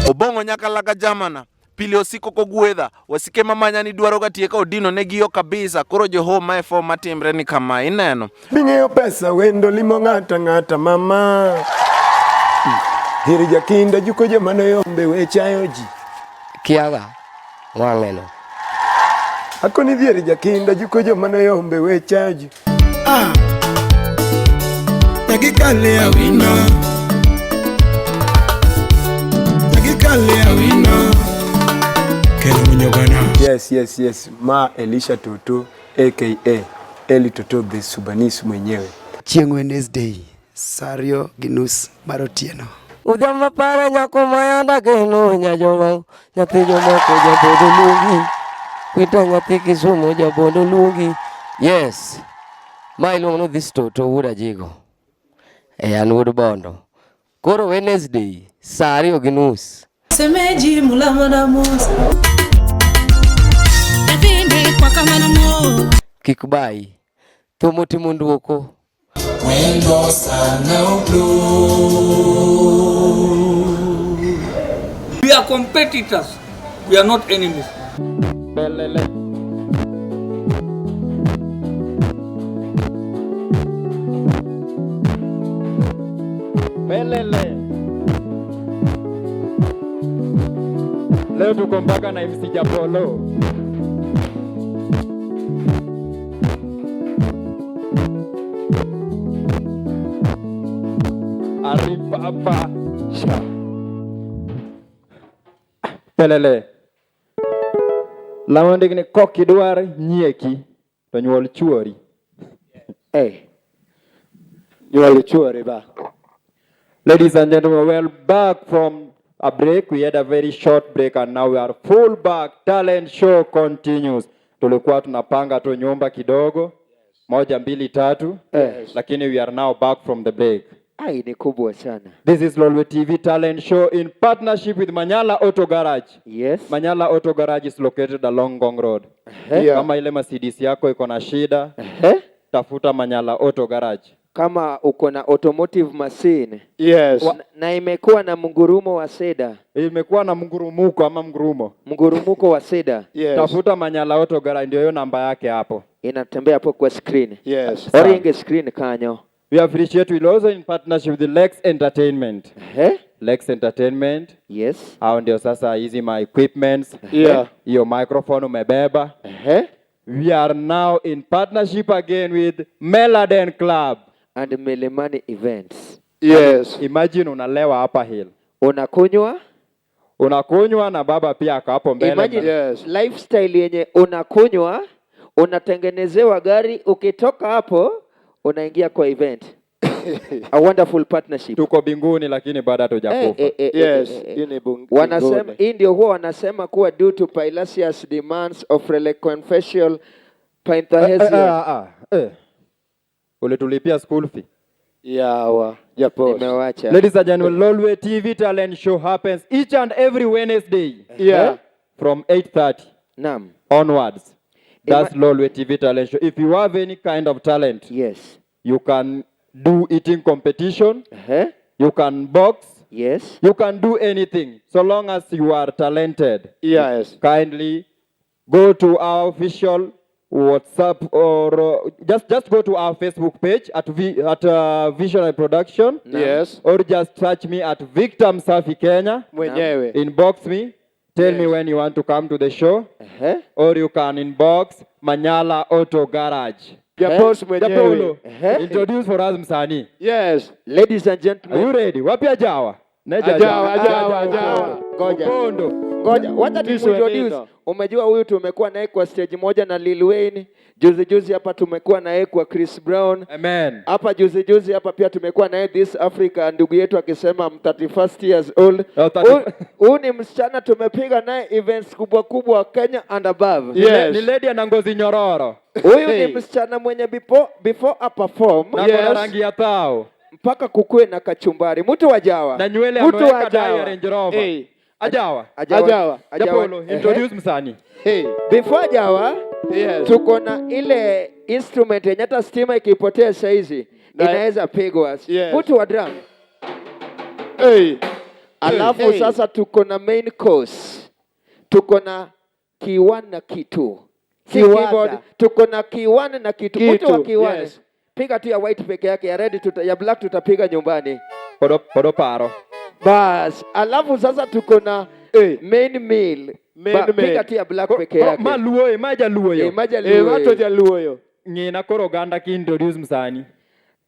Obong'o nyakalaga jamana. Pile osiko kogwedha. Wasike mamanya ni dwaro ga tieka odino ne giyo kabisa. Koro joho mae fo matimre ni kama ineno. Ming'eyo pesa wendo limo ng'ata ng'ata mama. Heri jakinda juko joma noyombe we chayo ji. Kiaga wang'eno. Akoni dhier jakinda juko joma noyombe we chayo ji. Ah. Nyagikale awino. Nyagikale awino. Kelo munyogana. Yes, yes, yes. Ma Elisha Toto aka Eli Toto the Subanese mwenyewe. Chieng' Wednesday saa 2:30 mar otieno. Odhiambo para nyako mayanda geno nyajoma nyathi jomoko jabondo luongi kwita nyathi Kisumu jabondo luongi. Yes, ma iluongo ni this Toto wuod Ajigo. E an wuod Bondo. Koro Wednesday saa 2:30. Semeji mulama na Musa. Kik bayi. Thum otimo nduoko. Wendo sana ublu. We are competitors. We are not enemies. Belele. Belele. Leo tuko mpaka na MC Japolo. Aripapa sha. Pelele. Lamo ndik ni kokidwar nyieki to nyuol chuori. Hey. Nyuol chuori ba. Ladies and gentlemen, we're back from a break. We had a very short break and now we are full back. Talent show continues. Tulikuwa tunapanga tu nyumba kidogo. 1, 2, 3. Yes. Lakini we are now back from the break. Ai, ni kubwa sana. This is Lolwe TV Talent Show in partnership with Manyala Auto Garage. Yes. Manyala Auto Garage is located along Ngong Road. Yeah. Kama ile Mercedes yako iko na shida, tafuta Manyala Auto Garage. Kama uko na automotive machine. Yes. Na imekuwa na mgurumo wa seda. Imekuwa na mgurumuko ama mgurumo. Mgurumuko wa seda. Yes. Tafuta Manyala Auto Garage, ndio hiyo namba yake hapo. Inatembea hapo kwa screen. Yes. Oringe screen kanyo. We appreciate we also in partnership with the Lex Entertainment. Lex Entertainment. Yes. Hao ndio sasa hizi my equipments. Yeah. Hiyo microphone umebeba. We are now in partnership again with Meladen Club and Milimani Events. Yes. Imagine unalewa hapa hill. Unakunywa? Unakunywa na baba pia ako hapo mbele. Imagine Yes. lifestyle yenye unakunywa, unatengenezewa gari, ukitoka hapo unaingia kwa event. A wonderful partnership. Tuko binguni lakini bado hatujakufa. Yes, hii ni Wanasema binguni. hii ndio huwa wanasema kuwa due to Pilasius demands of reconfessional Pythagorean. Ulitulipia school fee. Yawa, japo. Nimewacha. Ladies and gentlemen, Lolwe TV Talent Show happens each and every Wednesday. Yeah. From 8:30. Naam. Onwards. That's Lolwe TV Talent Show. If you have any kind of talent, yes, you can do eating competition. You can box. Yes. You can do anything so long as you are talented. Yes. Kindly go to our official WhatsApp or just go to our Facebook page at Visionary Production. Yes. Or just search me at Victor Msafi Kenya. Mwenyewe. Inbox me. Tell me when you want to come to the show. Or you can inbox Manyala Auto Garage. Japos mwenyewe. Japolo. Introduce for us msanii. Yes. Ladies and gentlemen. Are you ready? Wapi Ajawa? Neja Ajawa, Ajawa, Ajawa. Ngoja. Upondo. Ngoja, wacha Tiswe tumuintroduce. nino. Umejua huyu tumekuwa naye kwa stage moja na Lil Wayne. Juzi juzi hapa tumekuwa naye kwa Chris Brown. Amen. Hapa juzi juzi hapa pia tumekuwa naye This Africa, ndugu yetu akisema I'm 31 years old. Oh, 30. Huyu ni msichana tumepiga naye events kubwa kubwa Kenya and above. Yes. Ni lady ana ngozi nyororo. Huyu Hey. ni msichana mwenye before a perform Na yes. Rangi ya tao. Mpaka kukue na kachumbari. Mtu wa Jawa. Na nywele Mtu wa ameweka dye ya Jawa. Range Rover. Hey. Ajawa. Ajawa. Ajawa. Ajawa. Japolo, introduce msanii. Hey. Before Jawa, Yes. tuko na ile instrument yenye hata stima ikipotea saizi inaweza pigwa. Yes. Mtu wa drum. Hey. Alafu Hey. sasa tuko na main course. Tuko na K1 na K2. Si Kiwanda. keyboard, tuko na K1 na K2. Mtu wa Kitu, K1. yes. Piga tu ya white peke yake, ya red tuta, ya black tutapiga nyumbani. Podo podo paro. Bas, alafu sasa tuko na Eh. main meal. Main Ba, meal. piga tu ya black peke Ko- yake. Ma luo e, ma jaluo yo. Eh, ma jaluo Eh, ma to eh. jaluo yo. Ng'ina koro oganda ki introduce msani.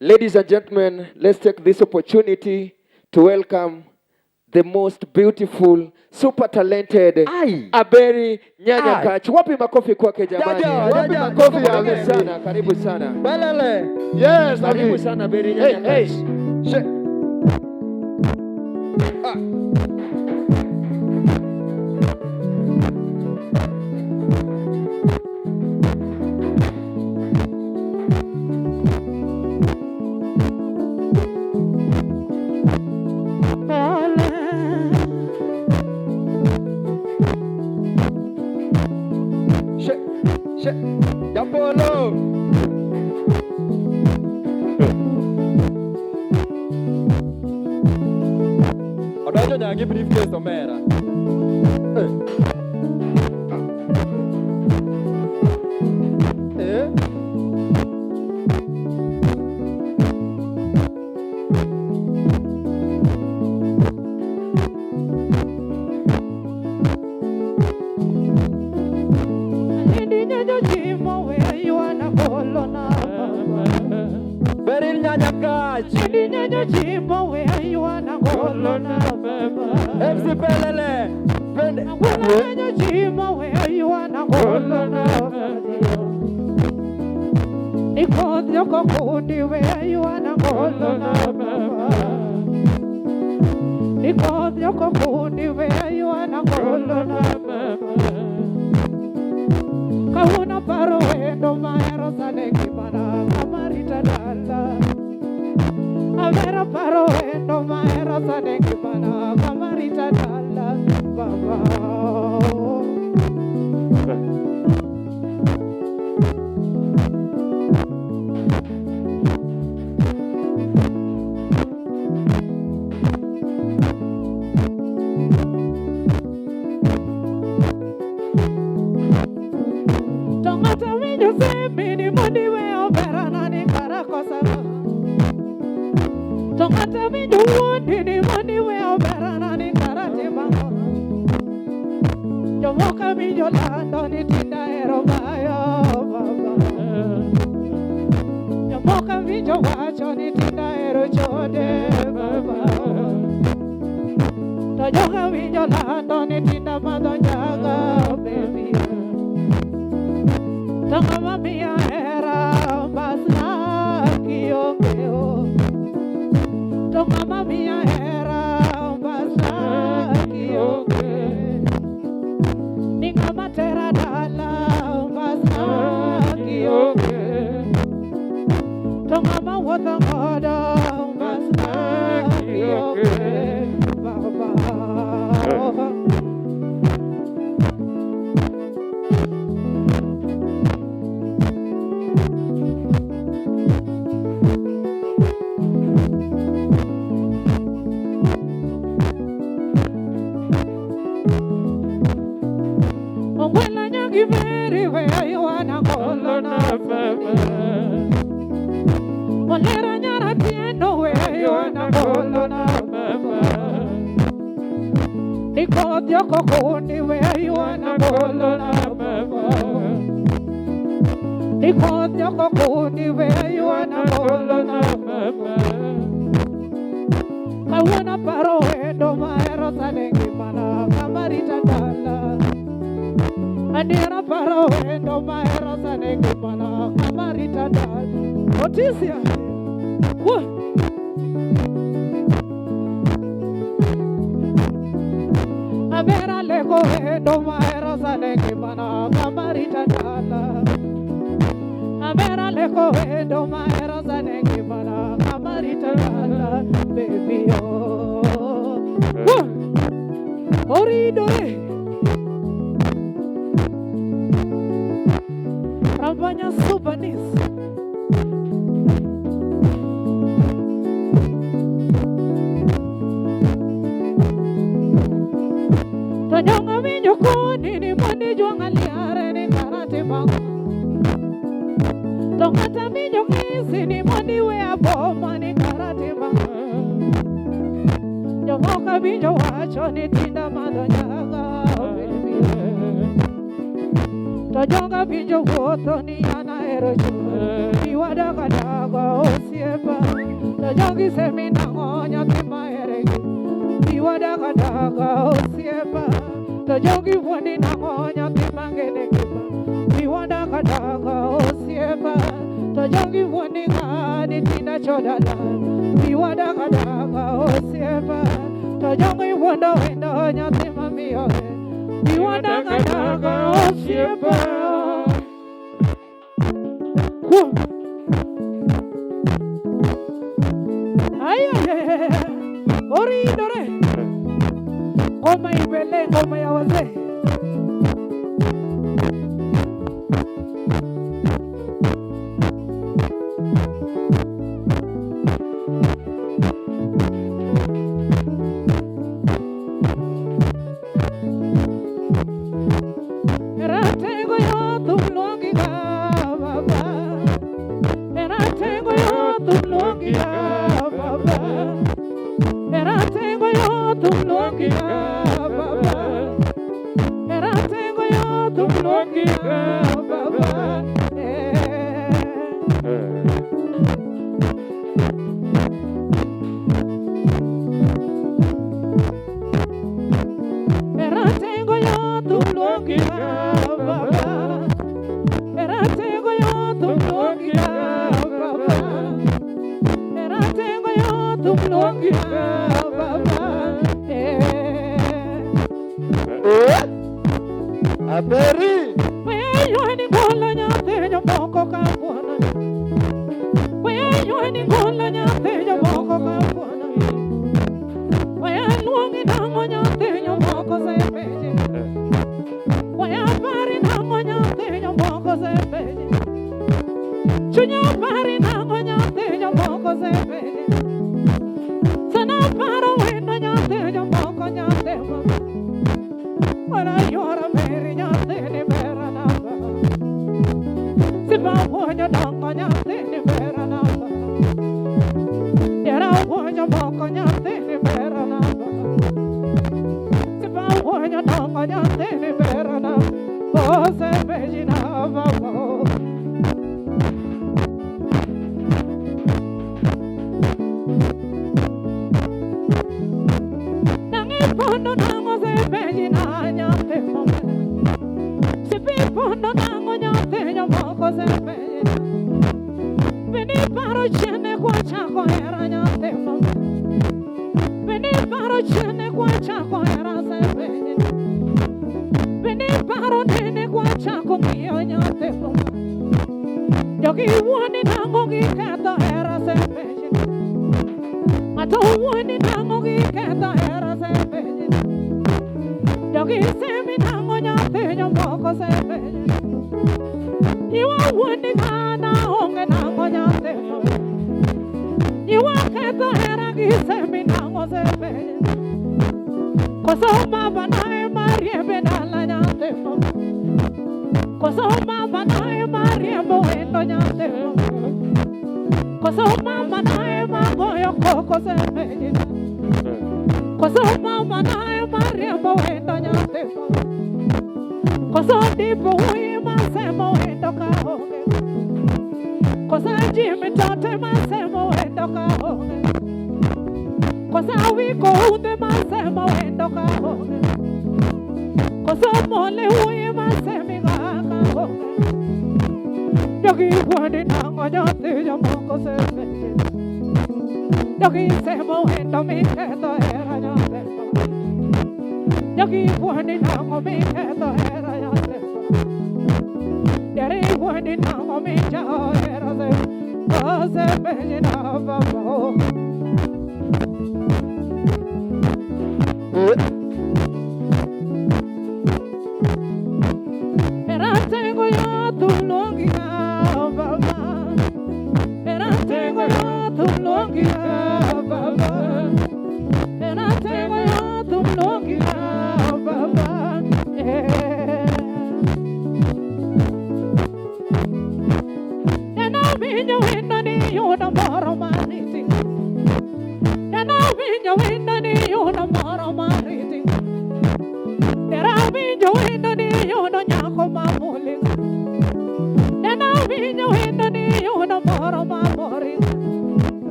Ladies and gentlemen, let's take this opportunity to welcome the most beautiful, super talented Ai. Aberi Nyanya Ai. Kach. Wapi makofi kwake jamani? Jaja, Wapi jaja, makofi? jaja. Karibu sana, karibu sana. Belele. Yes, Karibu Abi. sana Aberi Hey, Nyanya hey. Kach. She. Ah. She. She. Japolo. Odonjo nyaka gi briefcase omera. Eh. Eh. Beryl Nyanya Kach. FC Pelele. Pende. Kauna paro wendo mahero sane ngimana kamarita dala Avera paro wendo mahero sane ngimana kamarita dala baba. To ng'ato winjo semini mondi we oberana ni kara kosa. To ng'ato winjo wuondi ni mondi we oberana ni kara timang'o. Jomoko winjo lando ni tinda hero bayo baba. Jomoko winjo wacho ni tinda hero chode baba. To joka winjo lando ni tinda madho njaga baby. To ng'ama miya hera mbasna kionge o. To ng'ama miya hera mbasna kionge. Ni ng'ama tera dala mbasna kionge. To ng'ama wuotho godo mbasna kionge baba. Ongwela nyagi meri we aywana golo na baba. Olera nyara tieno we aywana golo na baba. Nikodhio kokundi we aywana golo na baba. Nikodhio kokundi we aywana golo na baba. Kawuono paro wendo mahero sane ngimana kamarita dala. Adiera paro wendo mahero sane ngimana kamarita dala. Otisia. Wuo. Abera leko wendo mahero sane ngimana kamarita dala. Abera leko wendo mahero sane ngimana kamarita dala. Baby oh. Wuo. Oridore. Rabanya Subanis. To ng'ata winjo ng'isi ni mondo iwe aboma ni kara tima. Jomoko winjo wacho ni tinda madho nyaga baby. To joga winjo wuotho ni an ahero chuny. Iwadaga daga osiepa. To jogi semi nang'o nyathi mahere gi. Iwadaga daga osiepa. To jogi wuondi nang'o nyathi mangene gima. Iwadaga daga osiepa. To jogi wuondi ng'ani tinda chodala. Iwadaga daga osiepa. To jogi wuondo wendo nyathi mamiyo. Iwadaga daga osiepa. Kuom. Ay, ay, ay, ay. Oridore. Ngoma ibele, ngoma ya wazee. Ratego yo thum luongi ga baba. Ratego yo thum luongi ga baba. Ratego yo thum luongi ga baba. Ratego yo thum luongi ga baba. Ratego yo thum luongi ga baba. Ratego yo thum luongi ga baba. Ratego yo thum luongi ga baba. Aberi. Weyo ni gola nyathi jomoko ka buona. Weyo ni gola nyathi jomoko ka buona. Weya luongi nang'o nyathi jomoko sepeje. Weya pari nang'o nyathi jomoko sepeje. Chunya pari nang'o nyathi jomoko sepeje. Sana paro wendo nyathi jomoko nyathi mama. Ora yora meri nyathi ni bera namba. Sipa wuonyo dongo nyathi ni bera namba. Dera wuonyo moko nyathi ni bera namba. Sipa wuonyo dongo nyathi ni bera namba. Ose beji na baba. Nangi pondo nango se beji na nyathi mama. Sipi pondo nango nyathi jomoko se beji. Bende paro chene kwa chako hera nyathi mama. Bende paro chene kwa chako hera se beji. Bende paro nene kwa chako ng'iyo nyathi mama. Jogi wuondi nang'o giketho hera se beji. Ng'ato wuondi nang'o giketho hera se beji. Jogi semi nang'o nyathi jomoko se beji. Iwa wuondi ng'ana onge nang'o nyathi mama. Iwa ketho hera gi semi nang'o se beji. Koso baba nae mariembe dala nyathi mama. Koso mama nae mariembo wendo nyathi mama. Koso mama nae magoyo koko se beji. Koso mama nae mariembo wendo nyathi mama. Koso dipo wuoyi masemo wendo ka onge. Koso Jimmy tote masemo wendo ka onge. Koso wiko unde masemo wendo ka onge. Koso mole wuoyi masemi ga ka onge. Jogi wuondi nang'o nyathi jomoko se beji. Jogi semo wendo miketho hera nyathi mama. Jogi wuondi nang'o miketho hera nyathi mama. Dere wuondi nang'o michao hera se. Ose beji na baba. Ratego yo thum luongi ga baba. Ratego yo thum luongi ga baba. Ratego yo thum luongi ga baba. Ena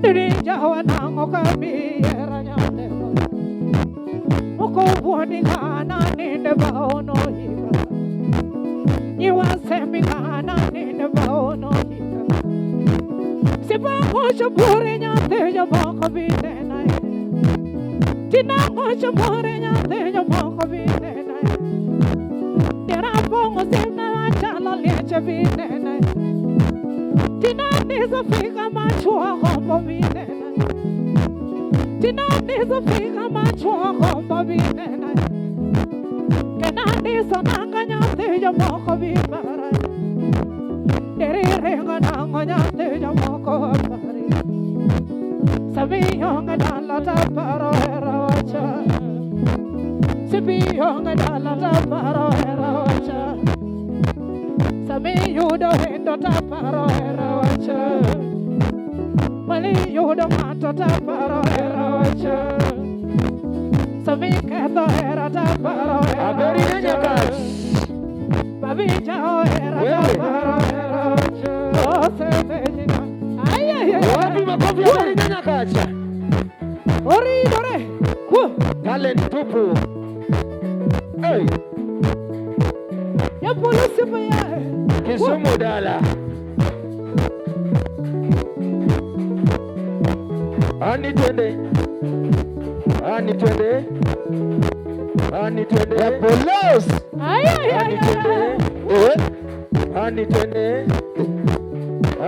Jawa nang'o ka miera nyathego Moko wuoni ng'ana ninde baono higa Nyiwasemi ng'ana ninde baono higa Sipangocho bure nyathi jomoko binena Tinangocho bure nyathi jomoko binena Dera pong'o simna machalo lieche binena Tinanizo fika machuo gombo binena Tinanizo fika machuo gombo binena Kenanizo nanga nyathi jomoko bipara Deri ringo nango nyathi jomoko apari Samiyonga dala taparo hera wacha Sipiyonga dala taparo hera wacha Samiyudo hendo taparo hera wacha Maliyudo ng'ato taparo hera wacha Samiketho hera taparo hera Aberi wacha Nyakach. Babija hera Wewe. taparo hera wacha Osebejina Ay ay ay Wapi makofi ya Aberi Nyakach? Oridore Ku Talent tupu. Hey, Yapolo sipaya Kisumu dala. Ani twende. Ani twende. Ani twende. Polos. Ay ay ay Ani ay twende. ay Ani twende.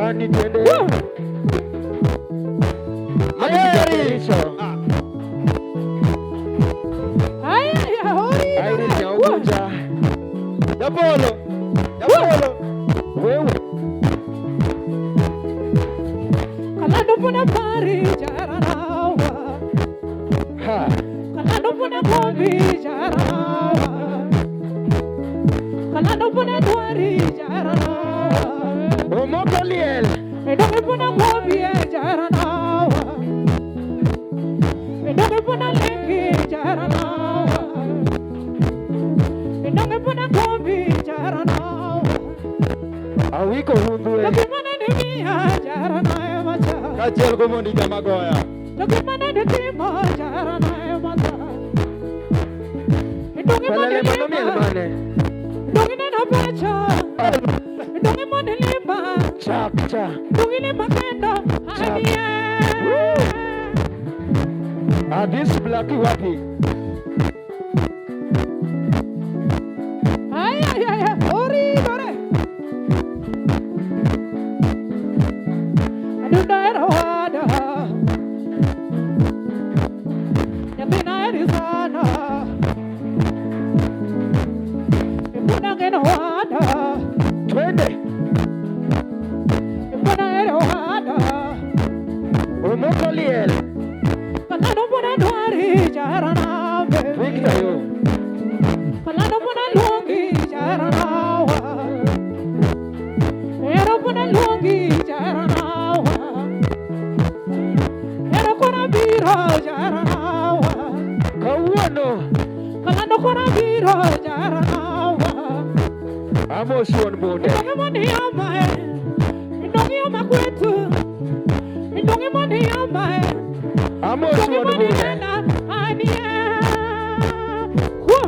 Ani twende. Aberi. Ay ay ay Irene Oridore Ku Nyauguja. Japolo. Japolo. Wewe. Kalando puna pari jaranawa Ha. Kalando puna gobi jaranawa Kalando puna dwari jaranawa Omoko liel. Edonge puna gobi jaranawa Edonge puna leki jaranawa Edonge puna gobi jaranawa Awiko hundwe. Tokimana ni miya jaranawa macha Kaachiel gomondi jamagoya. Tokimana ni timo jaranawa macha Edonge Palale mane mano miel lima mane. Dongi neno pacha Dongi mane lima Chak cha. Dongi lima kendo Anie Adis Blackie wapi? Ay ay ay ay Ori dore Adunda era wada Nyathina eri sana Ipuna geno wada Twende. Ipuna ere wada Omoko liel. Kalano puna dwari jarana Victor yo. Kalano puna luongi jaranawa Ero puna luongi jaranawa Ero kora biro jaranawa Kawuono. Kalano kora biro jaranawa Amos wuon bunde. Idonge moni amae Idonge ama kwetu Idonge moni amae Amos Idonge wuon moni bunde. nena anie Kwa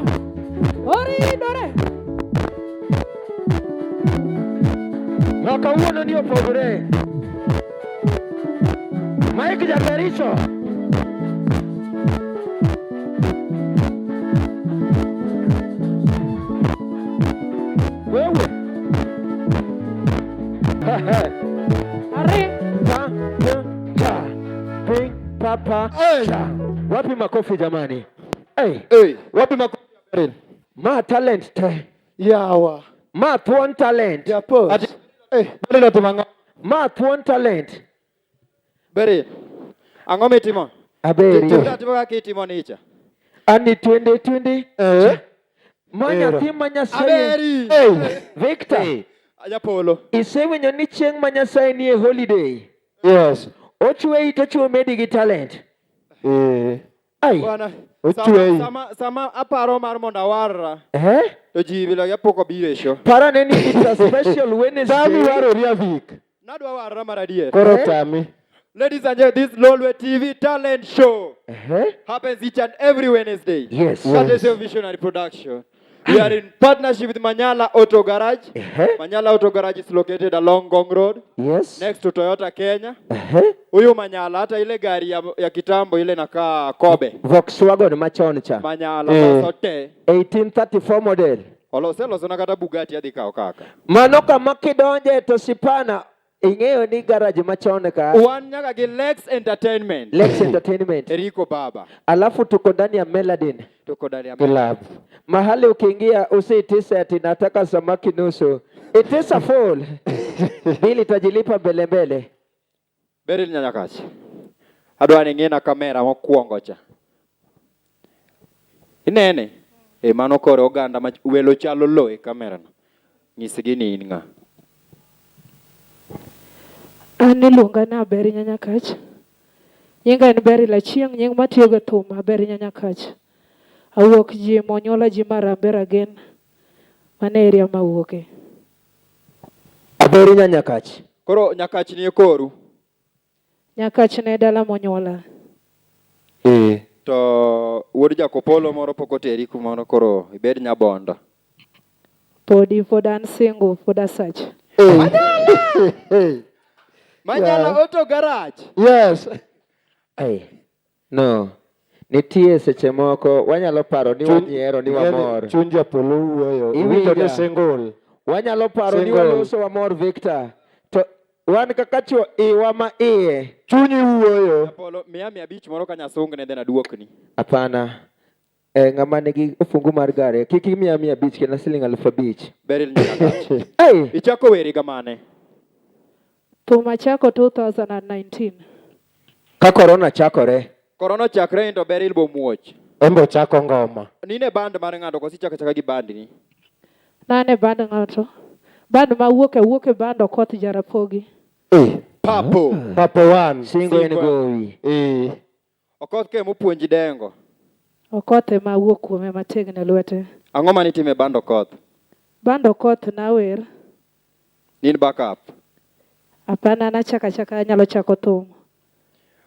Oridore Ma kawuono ni opogore. Mike Jakaricho. Wewe. Are Pa, pa, cha. Ping, pa, pa, cha. Wapi makofi jamani? Hey, Hey, wapi makofi ya Beryl? ma talent te. Yawa. Ma thuon talent. Japos. Ati, eh, Beryl otimo ang'o? Ma thuon talent. Beryl, ang'o mitimo? Aberi. Tim atimo kaka itimo nicha. Ani twende twende. Eh? Ma Ero. nyathi ma Nyasaye. Aberi. Hey. Victor. Japolo. Isewinjo ni chieng' ma Nyasaye nie holiday. Yes. Ochweyi to ochwe medi gi talent. Eh. Ai. Bwana, Ochweyi. sama aparo mar mondo awarra Eh? to ji bilo pok obiro e show. Para ne ni it's a special Wednesday. Tami warori Avik. Nadwa warra mar adier. Koro tami. Ladies and gentlemen, this Lolwe TV talent show Ehe. happens each and every Wednesday. Yes. Courtesy of Visionary Production. We are in partnership with Manyala Auto Garage. Ehe. Manyala Auto Garage is located along Ngong Road Yes. next to Toyota Kenya. Ehe. Huyu Manyala hata ile gari ya kitambo ile nakaa Kobe. Volkswagen machon cha. Manyala Eh. sote. 1834 model. Olose losona kata Bugatti adhi kawo kaka. Mano kama kidonje to sipana ing'eyo ni garage machon ka Wan nyaka gi Lex Entertainment. Lex Entertainment. Eriko Baba. Alafu tuko ndani ya Meladin. Tuko ndani ya Club. Mahali ukiingia usiitise ati nataka samaki nusu. It is a full. Bili itajilipa mbele mbele. Beryl Nyanyakach. Adwa ni ing'ina kamera mokwongo cha. Inene? E mano koro oganda ma welo chalo lo e kamera no. Nyisgi ni in ng'a. An iluonga ni Aber Nyanyakach. Nyinga en Beryl Achieng', nying matiyogo e thum Aber Nyanyakach. Awuok Jimo, onyuola Jimo Harambee Ragen. Mano e area mawuoke. Aberi Nyanyakach. Koro Nyakach ni e koru. Nyakach ne dala monyuola. Eh. To wuod Jakopolo moro pok oteri kumoro koro ibed nyabondo. Podi pod an single, pod asach. Eh. Manyala Yeah. Auto Garage. Yes. Ai. No. Nitie seche moko wanyalo paro ni wanyiero ni wamor. Chuny japolo wuoyo. Iwinja. Iwinjo ni single. Wanyalo paro ni Single. waloso wamor Victor. To wan kaka chuo iwa ma iye. Chunyi wuoyo. Japolo miya 500 moro ka nyasungne then aduokni. Hapana. Eh, ng'ama nigi ofungu mar gari kik imiya 500 kendo siling 5,000. Beryl Nyanyakach. Ai. Ichako wer higa mane? Thum achako 2019. Ka korona chakore. Korona ochakre in to Beryl bomuoch. Embo chako ngoma. Nine band mar ng'ato koso ichako achaka gi band ni? Nan e band ng'ato. Band mawuok e wuok e band Okoth Jarapogi. Eh. Papo. Papo one. Singo en Singo. gowi. Eh. Okoth ke mopuonji dengo. Okoth ema awuok kuome mategno e lwete. Ang'o manitimo e band Okoth? Band Okoth nawer. Nin backup. Hapana, nachako achaka anyalo chako thum.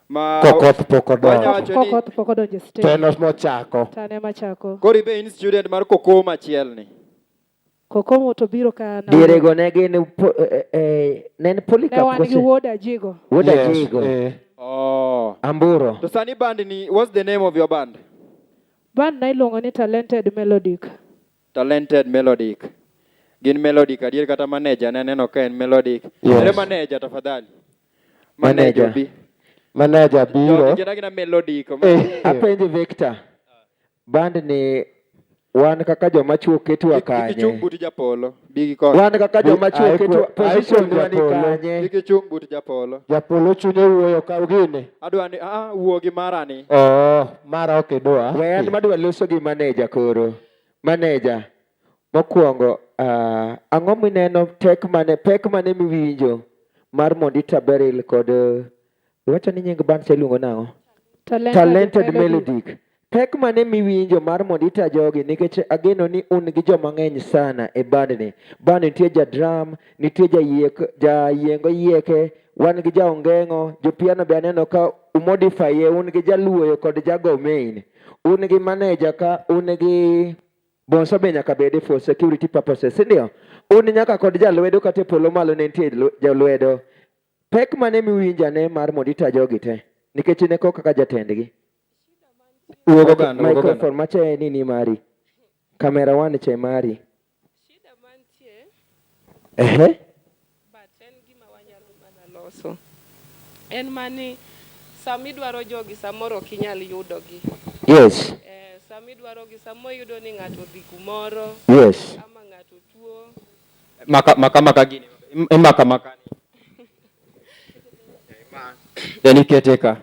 Ma Kokoth pok Wanya odonjo. wacho ni Kokoth pok odonjo e To stage. en mochako. To an ema achako. koro ibe in student mar Kokomo achiel ni. Kokomo to biro ka an Dierego ne gin ne en Ne Polycarp wan gi kose? wuod Ajigo. Wuod Yes. Ajigo. Eh. Oh. Amburo. To sani band ni what's the name of your band? Band na iluongo ni Talented Melodic. Talented Melodic. Gin Melodic adier kata manager ne aneno ka en Melodic. Yes. Ere manager tafadhali. Manager. bi. Manager biro. Jogi gin agina Melodic. Eh. Apenji Victor. Band ni wan kaka joma chuo ketwa Kik ichung kanye? but japolo. Bi gi koni. Wan kaka joma chuo Aikwe- ketwa position aikwe dwa ni japolo. kanye? Kik ichung but japolo. Japolo chunye wuoyo kaw gini. Adwa ni ah wuo gi mara ni. Oh, mara ok idwa. We an madwa loso gi manager koro. Manager. Mokwongo, ang'o mineno tek mane pek mane miwinjo mar mondo ita Beryl kod iwacho ni nying band cha iluongo nang'o? Talented, Talented Melodic. Melodic. Pek mane miwinjo mar mondo ita jogi nikech ageno ni un gi joma ng'eny sana e band ni. Band nitie ja drum, nitie ja yiengo yieke, wan gi ja ongeng'o, jo piano be aneno ka umodify un gi jaluoyo kod jago main. Un gi manager ka, un gi Bonso be nyaka bede for security purposes, si ndio? Un nyaka kod jalwedo kata e polo malo ne nitie jalwedo. Pek mane miwinjo ane mar mondo ita jogi te? Nikech in e ko kaka jatendgi. Wuog oganda, wuog oganda. Microphone macha e nini mari? Camera one cha e mari. Shida mantie, Ehe. but en gima wanyalo mana loso. En mani sama idwaro jogi samoro ok inyal yudogi. Yes. Sama idwarogi samoro iyudo ni ng'ato odhi kumoro. Yes. Ama ng'ato tuo. Maka maka maka gini. Imaka maka ni. Then ikete ka.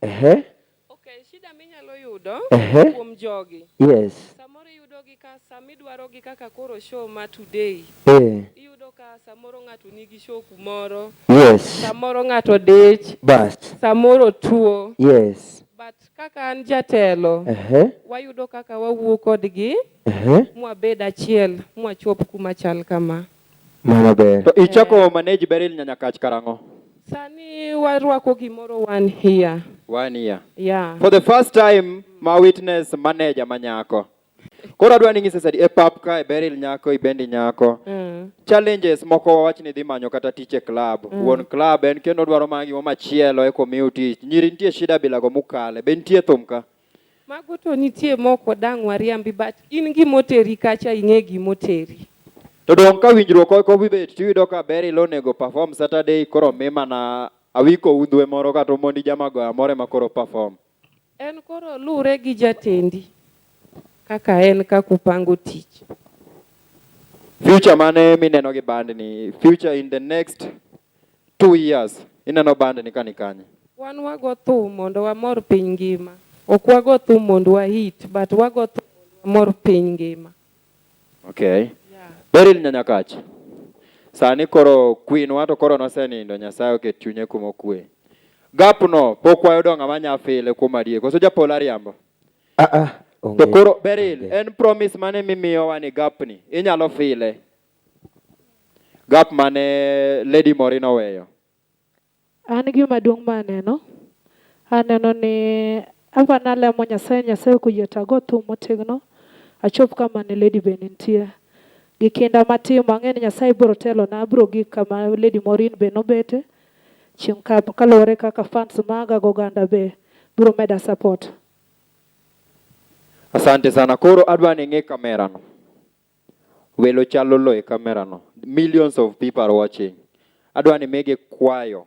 Ehe. Okay, shida minyalo yudo Ehe. kuom jogi. Yes. Samoro iyudogi ka sama idwarogi kaka koro show ma today. Eh. Iyudo ka samoro ng'ato nigi show kumoro. Yes. Samoro ng'ato dich. Bas. Samoro tuo. Yes. But kaka an jatelo, Ehe. wayudo kaka wawuo kodgi, Ehe. mwabed achiel, mwachop kuma chal kama. Mano ber. To ichako manage Beryl Nyanyakach karang'o? Sani warwako gimoro one year. One year. Yeah. For the first time ma witness manager ma nyako. Koro adwa ni ng'ise sadi e pap ka e Beryl nyako ibendi nyako. Challenges moko wawach ni dhi manyo kata tich e club. Wuon club en kendo dwaro mana gimo machielo eka omiu tich. Nyiri nitie shida bilago mukale. Be nitie thum ka? Mago to nitie moko dang' wariambi but in gimoteri kacha ing'e gimoteri. To dong' ka winjruok ok obibet tiyudo ka Beryl onego perform Saturday koro mi mana Awiko udhwe moro kata Omondi Jamagoya moro ema koro perform. En koro luwre gi jatendi kaka en kaka upango tich. Future mane mineno gi band ni? Future in the next 2 years ineno band ni ka ni kanye? Wan wago thum mondo wamor piny ngima. Ok wago thum mondo wa hit, but wago thum mondo wamor piny ngima. Okay. Beryl Nyanyakach. Sani koro queen wa to koro nosenindo Nyasaye oket chunye kuma okwe. Gap no pok wayudo ng'ama nya file kuom adier. Koso japolo ariambo? Ah, ah, To onge. koro Beryl, Onge. en promise mane mimiyowa ni gap ni inyalo file? Gap mane Lady Maureen oweyo. An gima duong' ma aneno, aneno ni apa nalemo Nyasaye, Nyasaye koyie to ago thum motegno, achop kama ne Lady be nitie. Gi kinda matimo, ang'e ni Nyasaye biro telona, abiro gik kama Lady Maureen be nobete. Chieng' ka kaluwore kaka fans maga goganda be biro meda support. Asante sana. Koro adwa ni ing'i kamera no. Welo chalo lo e kamera no. Millions of people are watching. Adwa ni migi kwayo.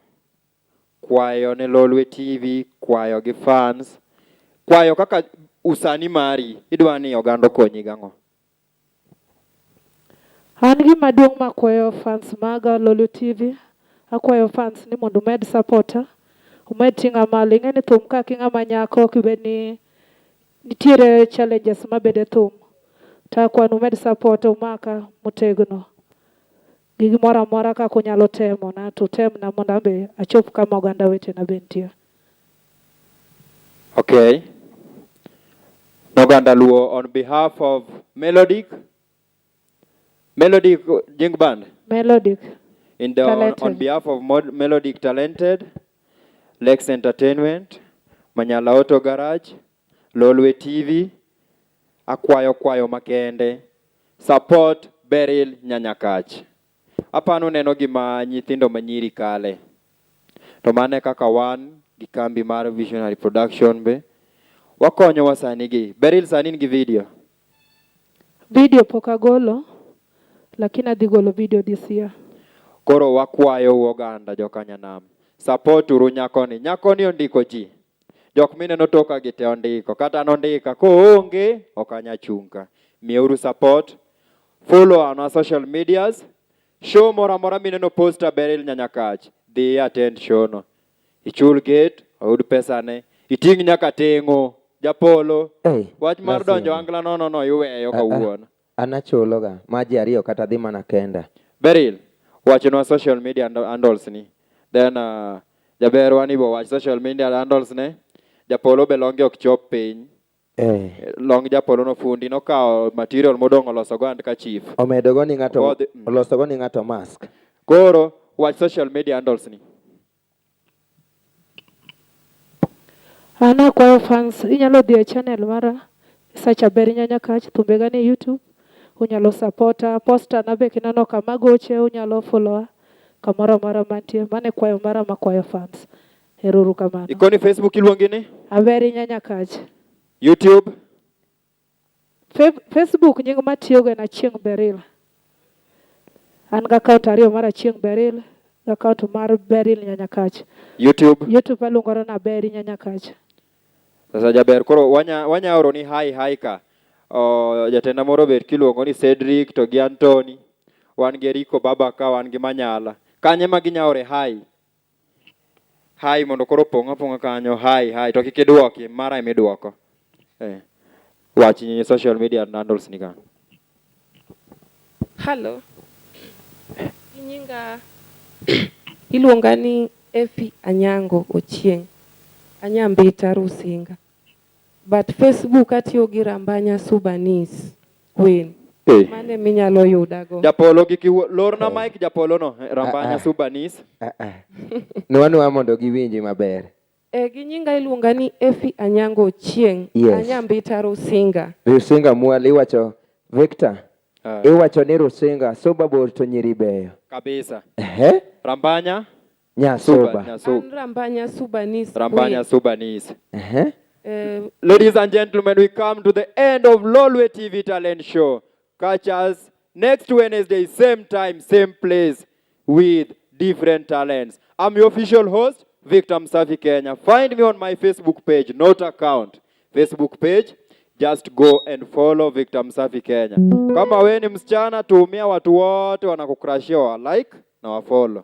Kwayo ne Lolwe TV, kwayo gi fans. Kwayo kaka usani mari, idwa ni oganda okonyi gang'o? An gima duong' makwayo fans maga Lolwe TV, akwayo fans ni mondo umed supporta, umed ting'a malo. Ing'e ni thum ka king'ama nyako ok ibed ni nitiere challenges mabedo e thum. To akwayo ni umed support umaka motegno. Gi gimoro amora kaka unyalo temo na to utemna mondo an be achop kama oganda wetena be nitie. Okay. Noganda Luo on behalf of Melodic Jing Band. Melodic. On Talented. behalf of Melodic Talented, Lex Entertainment, Manyala Auto Garage, Lolwe TV, akwayo kwayo makende, support Beryl Nyanyakach. Apano neno gima nyithindo manyiri kale. To mano e kaka wan gi kambi mar Visionary Production be wakonyo wasanii gi. Beryl sani in gi video. Video pok agolo, lakini adhi golo video this year. Koro wakwayo oganda jokanyanam. Support uru nyakoni. Nyakoni ondiko ji. Jok mineno toka gi te ondiko. Kata nondika koonge ok anya chung' ka. Miyeuru support. Follow on our social medias. Show moro amora mineno poster Beryl Nyanyakach. Dhi attend show no. Ichul gate, oyud pesane. Iting' nyaka teng'o. Japolo. Hey, Wach mar lazima. donjo angla nono no iweyo Ah, ah. kawuono. An achuloga ma ji ariyo kata dhi mana kenda. Beryl, wachnwa social media handles ni. Then jaber wani bo wach social media handles ne. Japolo be longe ok chop piny. Long japolo no fundi nokawo material modong' oloso go handkerchief. Omedogo ni ng'ato olosogo ni ng'ato mask. Koro wach social media handles ni. An akwayo fans, inyalo dhi e channel mara, search Aber Nyanyakach, thumbega ni e YouTube. Unyalo supporta, posta na be kineno kama goche, unyalo followa kamoro amora mantie. Mano e kwayo mara makwayo fans. Ero uru kamano. Ikoni Facebook iluongi ni? Aber Nyanyakach. YouTube? Facebook nying matiyogo en Achieng' Beryl. An gi account ariyo mar Achieng' Beryl gi account mar Beryl Nyanyakach. YouTube? YouTube aluongora ni Aber Nyanyakach. Sasa jaber koro wanya oro ni hi hi ka. O, jatenda moro bet kiluongo ni Cedric to gi Anthony. Wan gi Eriko Baba ka wan gi Manyala. Kanye ma ginya ore hi? Hi mondo koro pong' apong'a kanyo hi hi to kik idwoki mara ema idwoko. Eh. Wach ni social media handles ni ka. Hello. Nyinga iluonga ni Effie Anyango Ochieng. Anyambita Rusinga. But Facebook atiyo gi Rambanya Subanese Queen. Eh. Mane minyalo yudago. Japolo kik iwuo. Lorna mic Japolo no. Rambanya Ah, ah. Subanis. Ah, ah. Nwa mondo giwinji maber. E, gi nyinga iluonga ni Effie Anyango Ochieng. Yes. Anyambita Rusinga. Rusinga mwal iwacho Victor. Ah. Iwacho ni Rusinga soba bor to nyiri beyo. Kabisa. Ehe. Rambanya Nyasoba. Nyasoba. An Rambanya Subanis. Rambanya Queen. Subanis. Ehe. Ladies and gentlemen, we come to the end of Lolwe TV Talent Show. Catch us next Wednesday, same time, same place, with different talents. I'm your official host, Victor Msafi Kenya. Find me on my Facebook page, not account. Facebook page, just go and follow Victor Msafi Kenya. Kama we ni msichana, tumia watu wote wanakukrashia wa like na wa follow.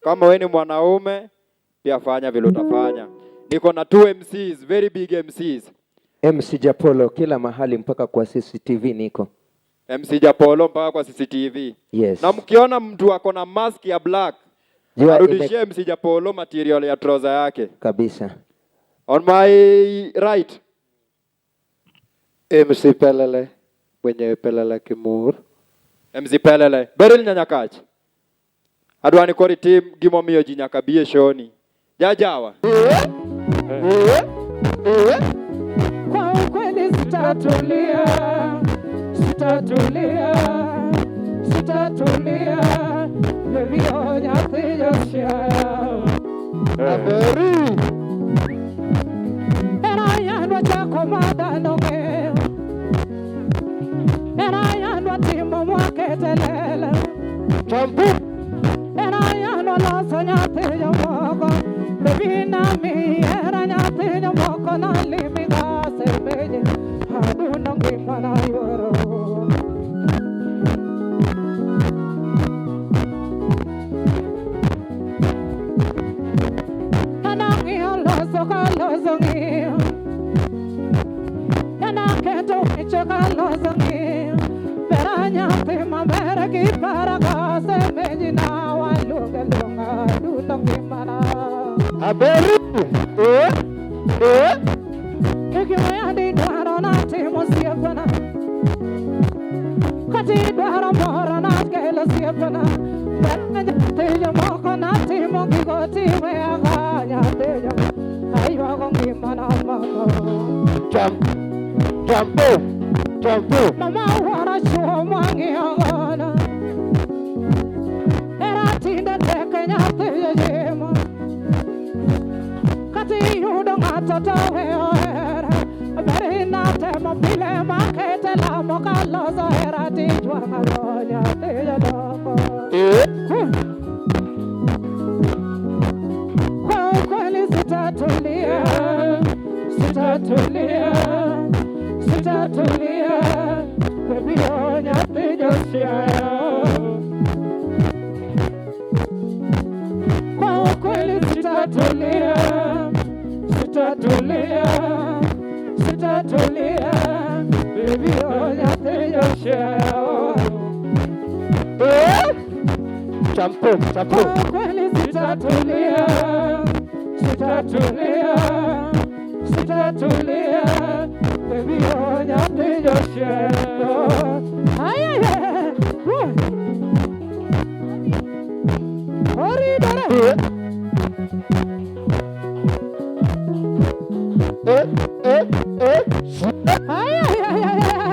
Kama we ni mwanaume, pia fanya vile utafanya. Niko na two MCs, very big MCs. MC Japolo kila mahali mpaka kwa CCTV niko. MC Japolo mpaka kwa CCTV. Yes. Na mkiona mtu ako na mask ya black, Jua arudishie MC Japolo material ya trouser yake. Kabisa. On my right, MC Pelele mwenyewe Pelele Kimur. MC Pelele. Beryl Nyanyakach. Adwa ni kori tim gimomiyo ji nyaka bi e show ni. Jajawa. Kwa ukweli sitatulia, sitatulia, sitatulia, Baby, nyathi josiaya. Era yandwa chako madhano ng'eyo, era yandwa timo mwaketelele, era yandwa loso nyathi jomoko, baby nami era nyathi jomoko nalimi gasemeje, adundo ngimana yuoro. Anang'iyo loso ka loso ng'iyo, anaketo weche ka loso ng'iyo, bera nyathi maber kipara kasemeji na waluonge luonga adundo ngimana. Aberi. Ikiweya dwaro natimo osiepena, kata idwaro moro nakelo osiepena, bera nyathi jomoko natimo gigo tiweya ka nyathi jomoko aywago ngimana mako. Jambo. Jambo. Mama wuoro chuo mwang'iyo godo, era tinde tek nyathi jojimo, kata iyudo ng'ato to weyo hera, ber inatemo pile makete lamo kaloso hera tijwang'ago nyathi jodongo. Kwa ukweli sitatulia, sitatulia, sitatulia, baby oh nyathi josiaya. Kwa ukweli sitatulia, sitatulia, sitatulia, baby oh nyathi josiaya. Jambo. Jambo. Kwa ukweli sitatulia, sitatulia, sitatulia, baby oh nyathi josiaya. Ay, ay, ay. Ori dore. Ay, ay, ay, ay, ay.